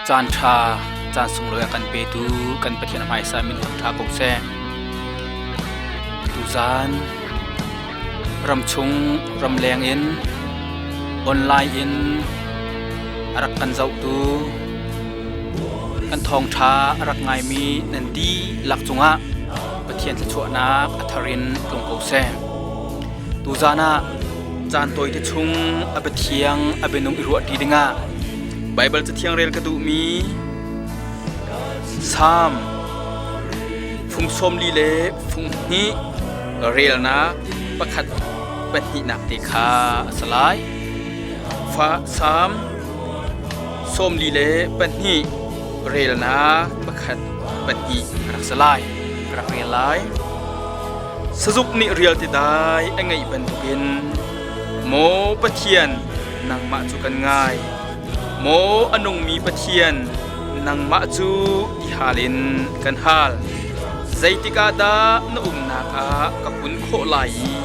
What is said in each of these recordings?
Caan ṭha, caan sunglawi a kan petu kan Pathian hmaisa min thangṭha ko seh. Tuzaan ramchung ramleng in online in a rak kan zohtu kan thawngṭha a rak ngaimi nan dihlak cungah Pathian thluachuahnak a thar in tlung ko seh. Tuzaan ah caan tawite chung a biathiang a bianung i ruahṭi dingah Baibal cathiang rel ka duhmi Salm fung 42 le fung 2 relnak pakhat pahnihnak te kha a si lai. Fa Salm 42 relnak pakhat pahnih a rak si lai. Ka rak rel lai. Sazuk nih rial ti dai a ngeih bantukin Maw Pathian, nangmah cu kan ngai. Maw a nungmi Pathian, nangmah cu ti hal in kan hal. Zeitik ah dah na umnak ah ka hun khawh lai i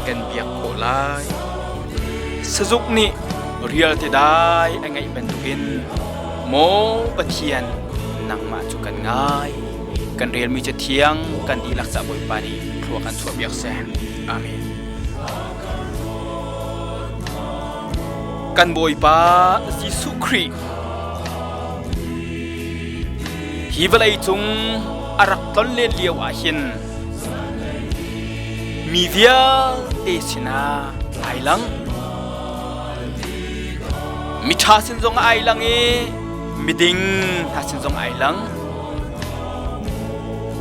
kan biak khawh lai? Sazuk nih rial ti dai a ngeih bantukin Maw Pathian, nangmah cu kan ngai. Kan relmi cathiang kan dihlak ca Bawipa nih thlua kan chuahpiak seh. Amen. Kan Bawipa Jesuh Khrih hi vawlei cung a rak tlonlen lio ah hin mi vialte sinah ai lang. Miṭha sin zong ai lang i miding hna sin zong ai lang.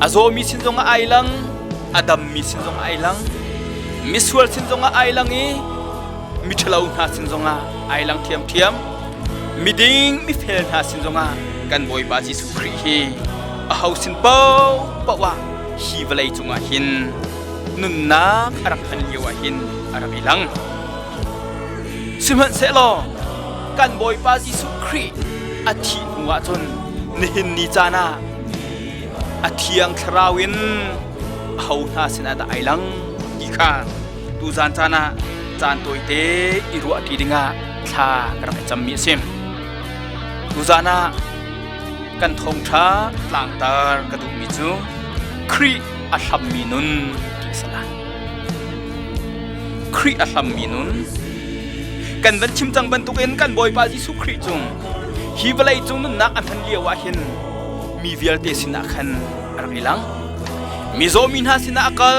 A zawmi sin zong ah ai lang, a dammi sin zong ah ai lang. Misual sin zong ah ai lang i miṭhalo hna sin zong ah ai lang ṭhiamṭhiam. Miding mifel hna sin zong ah kan Bawipa Jesuh Khrih hi aho sin paohpaoh ah hi vawlei cungah hin nunnak a rak hman lio ah hin a rak i lang. Sihmanhsehlaw kan Bawipa Jesuh Khrih a thih hnu ah cun nihin ni caan ah a thiang thlarau in aho hna sinah dah ai lang ti kha tuzan caan ah caan tawite i ruahṭi dingah thla ka rak i cammi a si. Tuzan ah kan thawngṭha tlangtar ka duhmi cu Khrih a hlammi nun ti a si lai. Khrih a hlammi nun kan van chim cang bantukin kan Bawipa Jesuh Khrih cu hi vawlei cung nunnak a hman lio ah hin mi vialte sinah khan a rak i lang. Mizaw mi hna sinah a kal,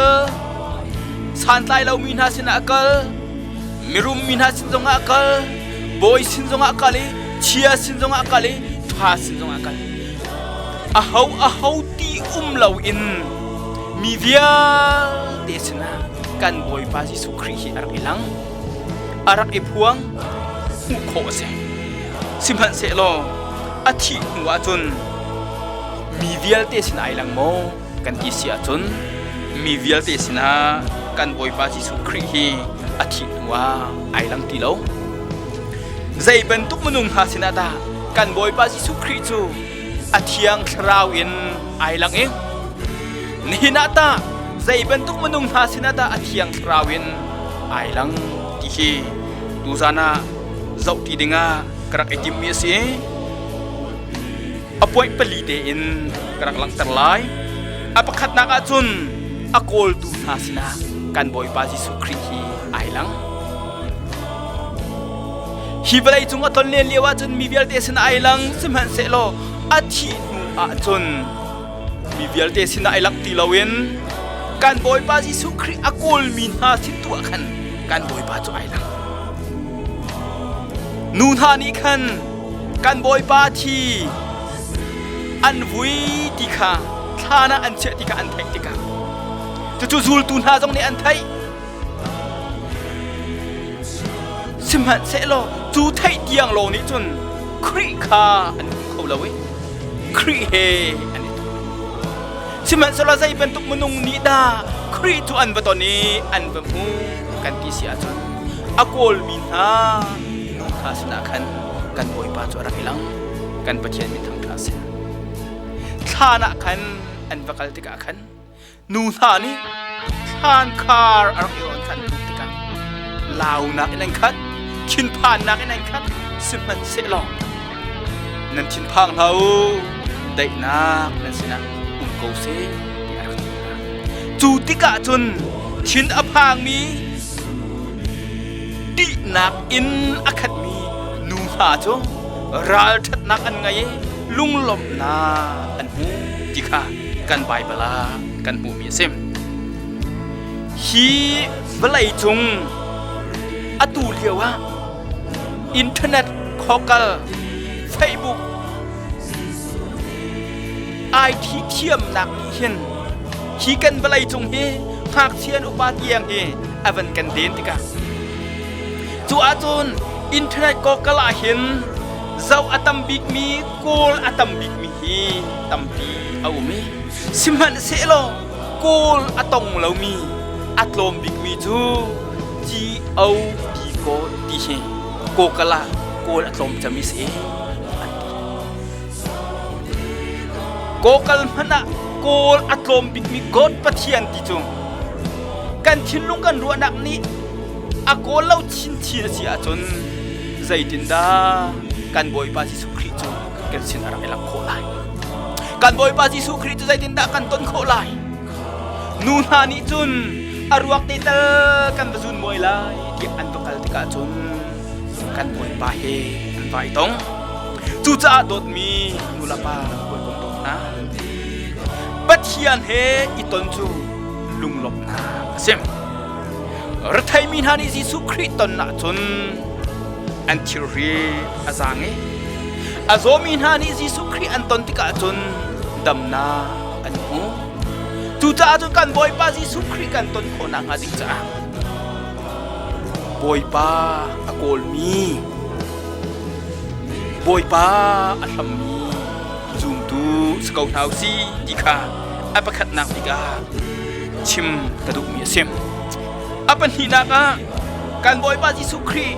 santlai lomi hna sinah a kal, mirum mi hna sin zongah a kal, bawi sin zongah a kal i chia sin zongah a kal i ṭha sin zongah a kal. Aho aho ti um loin mi vialte sinah kan Bawipa Jesuh Khrih hi a rak i lang. A rak i phuang, hmuh khawh a si. Sihmanhsehlaw a thih hnu ahcun mi vialte sin ai lang maw kan ti si ahcun mi vialte sinah kan Bawipa Jesuh Khrih hi a thih hnu ah ai lang ti lo. Zei bantuk minung hna sinah dah kan Bawipa Jesuh Khrih cu a thiang thlarau in ai lang i nihin ah tah zei bantuk minung hna sinah dah a thiang thlarau in ai lang ti hi tuzan ah zohti dingah ka rak i timmi a si. A point pali tein ka rak langhter lai. A pakhatnak ah cun a kawltu hna sinah kan Bawipa Jesuh Khrih hi ai lang. Hi vawlei cung a tlonlen lio ahcun mi vialte sinah ai lang, sihmanhsehlaw a thih hnu ahcun mi vialte sinah ai langh ti loin kan Bawipa Jesuh Khrih a kawlmi hna sin tu ah khan kan Bawipa cu ai lang. Nu hna nih khan kan Bawipa thi an vui ti kha thlan ah an chiah ti kha an theih tikah cucu zultu hna zong nih an theih. Sihmanhsehlaw cu theih tiang lawng nih cun Khrih kha an hmu kho lo i Khrih he an i ton. Sihmanhsehlaw zei bantuk minung nih dah Khrih cu an va ton i an va hmu kan ti si ahcun a kawlmi hna nu hna sinah khan kan Bawipa cu a rak i lang. Kan Pathian min thangṭha a si. Thlan ah khan an va kal tikah khan nu hna nih thlan khar a rak i on khan tuk tikah launak in an khat, thinphannak in an khat, sihmanhsehlaw. Nan thinphang hlah u, daihnak nan sinah um ko seh tiah a rak ti hna. Cu tikah cun thin a phangmi ṭihnak in a khatmi nu hna cu ralṭhatnak an ngei i lunglawmhnak an hmu ti kha kan Baibal ah kan hmuhmi a si. Hi vawlei cung atu lio ah internet khokal Facebook IT thiamnak nih hin hi kan vawlei cung hi ngakchia upa tiang hi a van kan den tikah cu ahcun internet kokal ah hin zoh a tam bikmi kawl a tam bikmi hi tampi a um i sihmanhsehlaw kawl a tong lomi a tlawm bikmi cu G-O-D kawl ti hi kokal ah kawl a tlawm cem i si an ti. Kokal hmanh ah kawl a tlawm bikmi God Pathian ti cu kan thinlung kan ruahnak nih a kawl lo chinchin a si ahcun zeitindah kan Bawipa Jesuh Khrih cu kan sin a rak i langh khawh lai? Kan Bawipa Jesuh Khrih cu zeitindah kan ton khawh lai? Nu hna nih cun a ruak te tal kan va zun muai lai tiah an va kal tikah cun kan Bawipa he an va i tong. Cucaah dawtmi nulepa hawikom dawt hna, Pathian he i ton cu lunglawmhnak a si. Retheimi hna nih Jesuh Khrih ton ahcun an thilri a zaang i a zawmi hna nih Jesuh Khrih an ton tikah cun damnak an hmu. Cucaah cun kan Bawipa Jesuh Khrih kan ton khawh nakhnga ding caah Bawipa a kawlmi Bawipa a hlammi zumtu si ko hna u sih ti kha a pakhatnak bik ah chim ka duhmi a si. A pahnihnak ah kan Bawipa Jesuh Khrih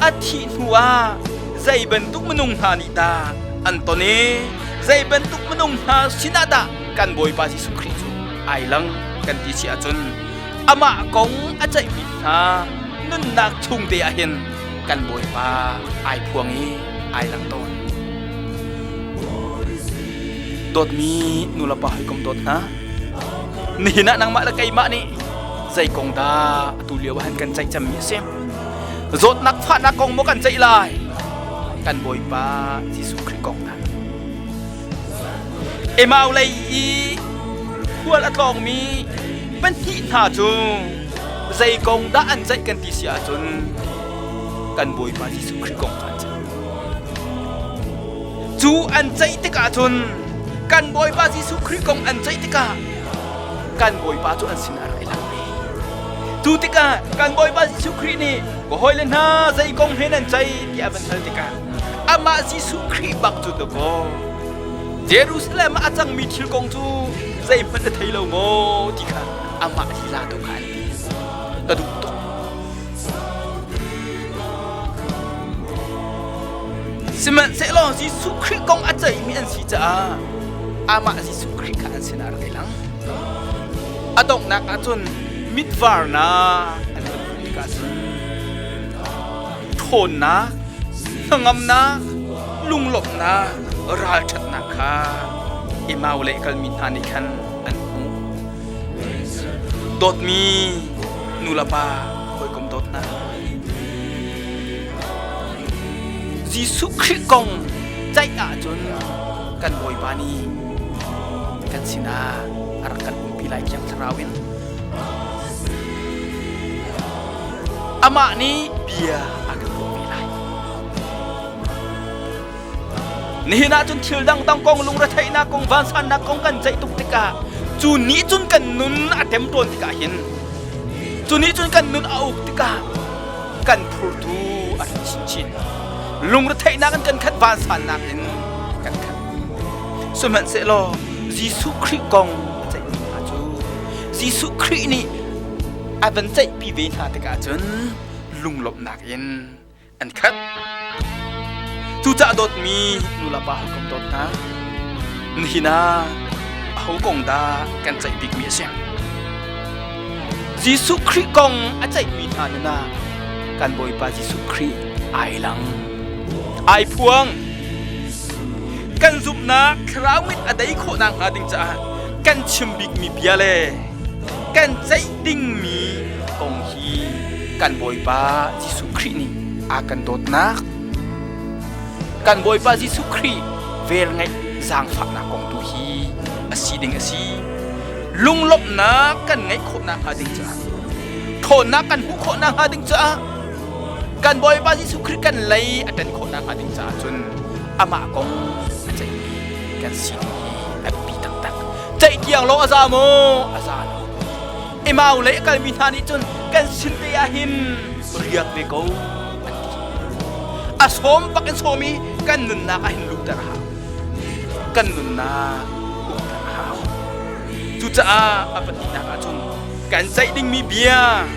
a thih hnu ah zei bantuk minung hna nih dah an ton i zei bantuk minung hna sinah dah kan Bawipa Jesuh Khrih cu ai lang kan ti si ahcun amah kong a ceihmi hna nunnak chung te ah hin kan Bawipa ai phuang i ai lang tawn. Dawtmi nulepa hawikom dawt hna, nihin ah nangmah le keimah nih zei kong dah atu lio ah kan ceih cemmi a si? Zawtnak fahnak kong maw kan ceih lai? Kan Bawipa Jesuh Khrih kong dah. Emau lei i khual a tlawngmi pahnih hna cu zei kong dah an ceih kan ti si ahcun kan Bawipa Jesuh Khrih kong kha an ceih. Cu an ceih tikah cun kan Bawipa Jesuh Khrih kong an ceih tikah kan Bawipa cu an sinah a rak i lang ve. Cu tikah kan Bawipa Jesuh Khrih nih ka hawile hna zei kong he nan ceih tiah a van hal tikah amah Jesuh Khrih bak cu dakaw Jerusalem ah a cangmi thil kong cu zeihmanh na thei lo maw ti kha amah lila tu kha an ti. Ka duh tuk. Sihmanhsehlaw Jesuh Khrih kong a ceihmi an si caah amah Jesuh Khrih kha an sinah a rak i lang. A donghnak ah cun mitvarnak an van hmuh tikah cun ṭhawnnak, hnangamnak, lunglawmhnak, ralṭhatnak kha Emau lei kalmi hna nih khan an hmuh. Dawtmi nulepa hawikom dawtnak Jesuh Khrih kong ceih ahcun kan Bawipa nih kan sinah a rak kan umpi lai Thiang Thlarau in. Amah nih bia a kan ruah ve lai. Nihin ah cun thil dangdang kong lungretheihnak kong vansannak kong kan ceih tuk tikah cu nih cun kan nun a temtawn tikah hin cu nih cun kan nun a uk tikah kan phurtu a rat chinchin. Lungretheihnak in kan khat vansannak in kan khat. Sihmanhsehlaw Jesuh Khrih kong a ceihmi hna cu Jesuh Khrih nih a van ceihpi ve hna tikah cun lunglawmhnak in an khat. Cucaah dawtmi nulepa hawikom dawt hna, nihin ah aho kong dah kan ceih bikmi a si? Jesuh Khrih kong a ceihmi hna nun ah kan Bawipa Jesuh Khrih ai lang, ai phuang. zumhnak thlarau mit a dei khawh nakhnga ding caah kan chim bikmi bia le kan ceih dingmi kong hi kan Bawipa Jesuh Khrih nih a kan dawtnak kan Bawipa Jesuh Khrih velngeih zaangfahnak kong tu hi a si ding a si. Lunglawmhnak kan ngeih khawh nakhnga ding caah ṭhawnnak kan hmuh khawh nakhnga ding caah kan Bawipa Jesuh Khrih kan lei a ṭan khawh nakhnga ding caah cun amah kong a ceihmi kan si ding hi a biapi taktak. Ceih tiang lawng a za maw? A za lo. Emau lei a kalmi hna nih cun kan sin te ah hin riak ve ko an ti. A sawm bak in sawm i kan nunnak ah hin luhter a hau. Kan nunnak ukter a hau. Cucaah a pahnihnak ah cun kan ceih dingmi bia,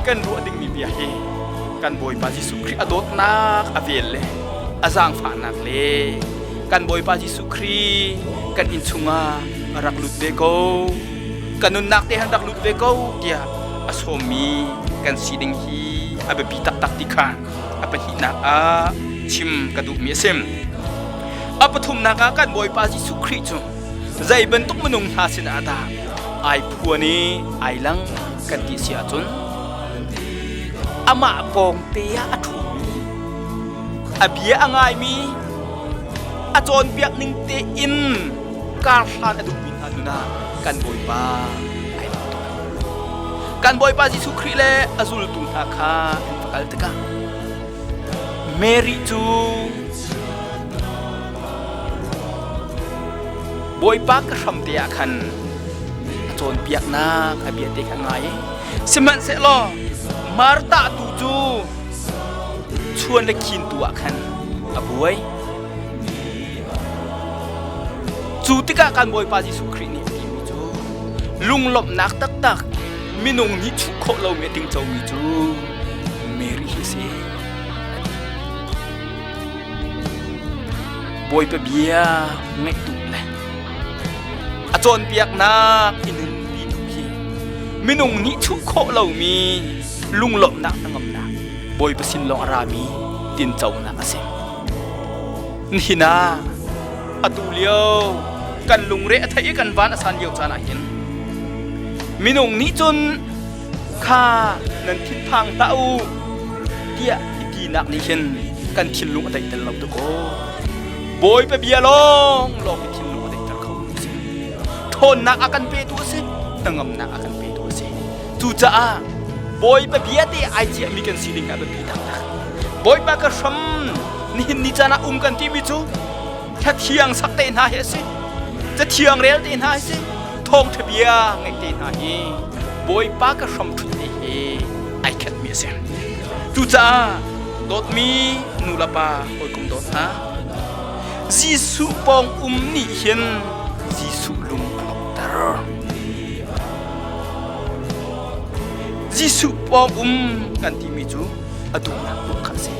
kan ruah dingmi bia hi kan Bawipa Jesuh Khrih a dawtnak a vel le a zaangfahnak le kan Bawipa Jesuh Khrih kan inn chungah rak lut ve ko kan nunnak te han rak lut ve ko tiah a sawmmi kan si ding hi a biapi taktak ti kha a pahnihnak ah chim ka duhmi a si. A pathumnak ah kan Bawipa Jesuh Khrih cu zei bantuk minung hna sinah dah ai phuan i ai lang kan ti si ahcun amah pawngte ah a ṭhumi a bia a ngaimi a cawnpiak ning tein karhlan a duhmi hna nun ah kan Bawipa ai lang tawn. Kan Bawipa Jesuh Khrih le a zultu hna kha an va kal tikah Mary cu Bawipa ka hram te ah khan a cawnpiaknak a bia te kha a ngai i sihmanhsehlaw Martha tu cu chuan le khin tu ah khan a buai. Cu tikah kan Bawipa Jesuh Khrih nih a timi cu lunglawmhnak taktak minung nih chuh khawh lomi a tingcomi cu Mary hi a si. Bawipa bia ngaih duh le a cawnpiaknak i nunpi duh hi minung nih chuh khawh lomi lunglawmhnak hnangamnak Bawipa sin lawng a rami tinconak a si. Nihin ah atu lio kan lungre a theih i kan van a san lio caan ah hin minung nih cun kha nan thinphang hlah u tiah i tinak nih hin kan thinlung a daihter lo tuk aw. Bawipa bia lawng lawng hi thinlung a daihter kho tu a si. Ṭhawnnak a kan petu a si, hnangamnak a kan petu a si. Cucaah Bawipa bia te ai ciahmi kan si ding a biapi taktak. Bawipa ka hram nihin ni caan ah um kan timi cu Cathiang sak te hna hi a si. Cathiang rel te hna hi si. Thawngṭha bia ngaih te hna hi Bawipa ka hram ṭhut te hi ai khatmi a si. Cucaah dawtmi nu le pa hawikom dawt hna Jesuh pawng um nih hin Jesuh lung a lawmhter. Jesuh pawng um kan timi cu a duhnak tuk kha a si.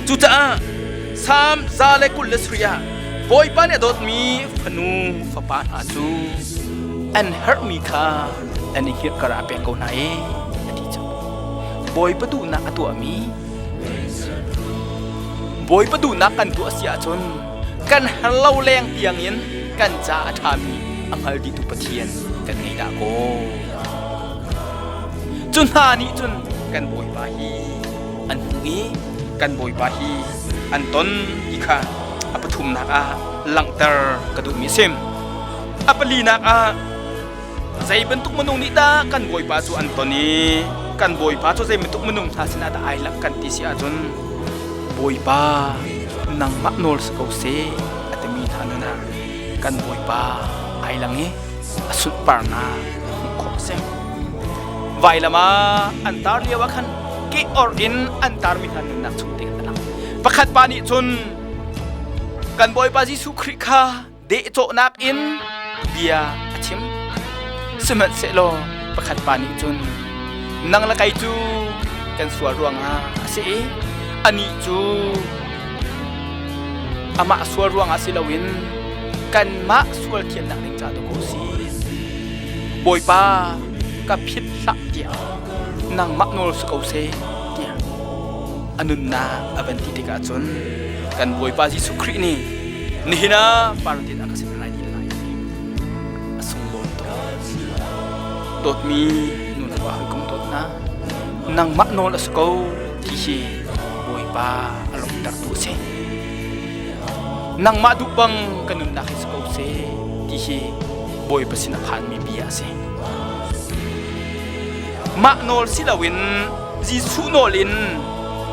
Cucaah Salm 127 ah Bawipa nih a dawtmi fanu fapa hna cu an herhmi kha an i hngilh karah a pek ko hna i a ti cu. Bawipa duhnak a tuahmi Bawipa duhnak kan tuah si ahcun kan har lo leng tiangin kan ca a ṭhami a hngal dihtu Pathian kan ngei dah kaw. Cu hna nih cun kan Bawipa hi an hmuh i kan Bawipa hi an ton ti kha a pathumnak ah langhter ka duhmi a si. A palinak ah zei bantuk minung nih dah kan Bawipa cu an ton i kan Bawipa cu zei bantuk minung hna sinah dah ai langh kan ti si ahcun Bawipa nangmah nawl si ko seh a timi hna nun ah kan Bawipa ai lang i a sunparnak hmuh khawh a si. Vailam ah an tar lio ah khan ke or in an tarmi hna nunnak chung te a lang. Pakhat pa nih cun kan Bawipa Jesuh Khrih kha dehcawhnak in bia a chim. Sihmanhsehlaw pakhat pa nih cun nang le kei cu kan sual ruangah a si i anih cu amah sual ruangah si loin kanmah sual thiannak ding ca tu ko si. Bawipa ka phit hlah tiah nangmah nawl si ko seh tiah a nunnak a van ti tikah cun kan Bawipa Jesuh Khrih nih Nihin ah partin a ka sin lai dil lai ti. A sunglawi tuk. Dawtmi nu le pa hawikom dawt hna, nangmah nawl a si ko ti hi Bawipa a lawmhtertu a si. Nangmah duh bang ka nunnak hi si ko seh ti hi Bawipa sin a phanmi bia a si. Mah nawl si loin Jesuh nawl in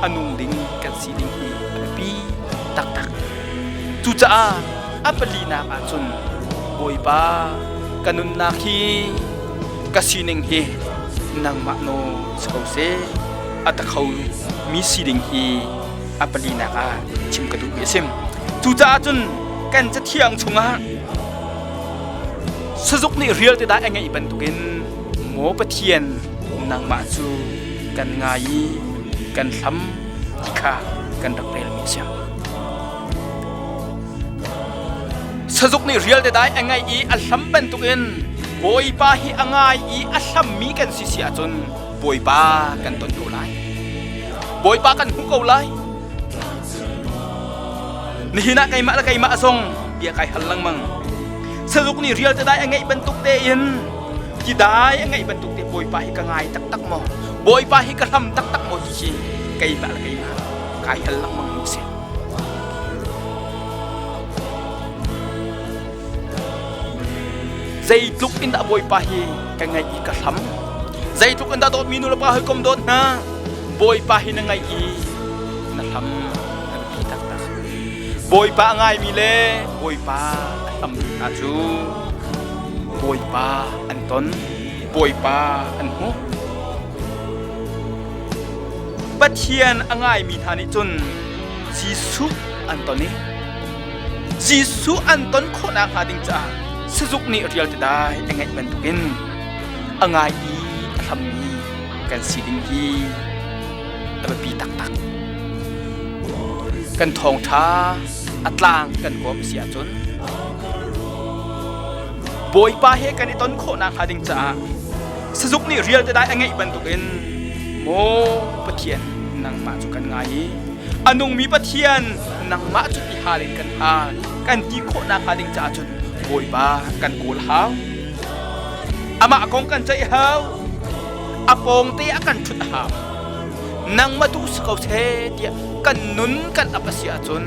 a nung ding kan si ding hi a biapi taktak. Cucaah a palinak ahcun Bawipa ka nunnak hi ka sining hi nangmah nawl si ko seh a ta kho mi si ding hi a palinak ah chim ka duhmi a si. Cucaah cun kan cathiang chungah sazuk nih rial te dah a ngeih bantukin maw Pathian nangmah cu kan ngai i kan hlam ti kha kan rak relmi a si. Sazuk nih rial te dai a ngaih i a hlam bantukin Bawipa hi a ngai i a hlammi kan si si ahcun Bawipa kan ton ko lai. Bawipa kan hmuh ko lai. Nihin ah keimah le keimah zong bia kai hal lengmang. Sazuk nih rial te dai a ngeih bantuk tein tidai a ngeih bantuk te Bawipa hi ka ngai taktak maw? Bawipa hi ka hlam taktak maw ti hi keimah le keimah kai hal lengmang mi si. Zeitluk in dah Bawipa hi ka ngaih i ka hlam? Zeitluk in dah dawtmi nu le pa hawikom dawt hna? Bawipa hi na ngaih i na hlam a biapi taktak. Bawipa a ngaimi le Bawipa a hlammi hna cu Bawipa an ton, Bawipa an hmuh. Pathian a ngaimi hna nih cun Jesuh an ton i Jesuh an ton khawhnak hnga ding caah sazuk nih rial ti dai a ngeih bantukin a ngai i a hlammi kan si ding hi a biapi taktak. Kan thawngṭha a tlang kan kawm si ahcun Bawipa he kan i ton khawhnak hnga ding caah sazuk nih rial te dai a ngeih bantukin maw Pathian nangmah cu kan ngai i a nungmi Pathian nangmah cu ti hal in kan hal kan ti khawhnak hnga ding caah cun Bawipa kan kawl hau amah kong kan ceih hau a pawng te ah kan ṭhut a hau nangmah duh si ko seh tiah kan nun kan ap a si ahcun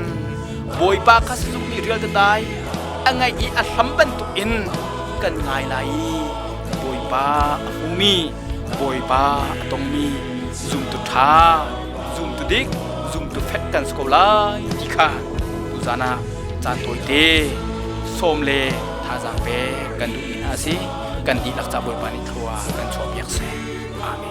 Bawipa kha sazuk nih rial dai a ngaih i a hlam bantuk in kan ngai lai i Bawipa a hmumi Bawipa a tongmi zumtu ṭha zumtu dik zumtu fek kan si ko lai ti kha tuzan ah caan tawite sawm le thazaang pek kan duhmi hna a si kan dihlak ca Bawipa nih thlua kan chuahpiak seh. Amen.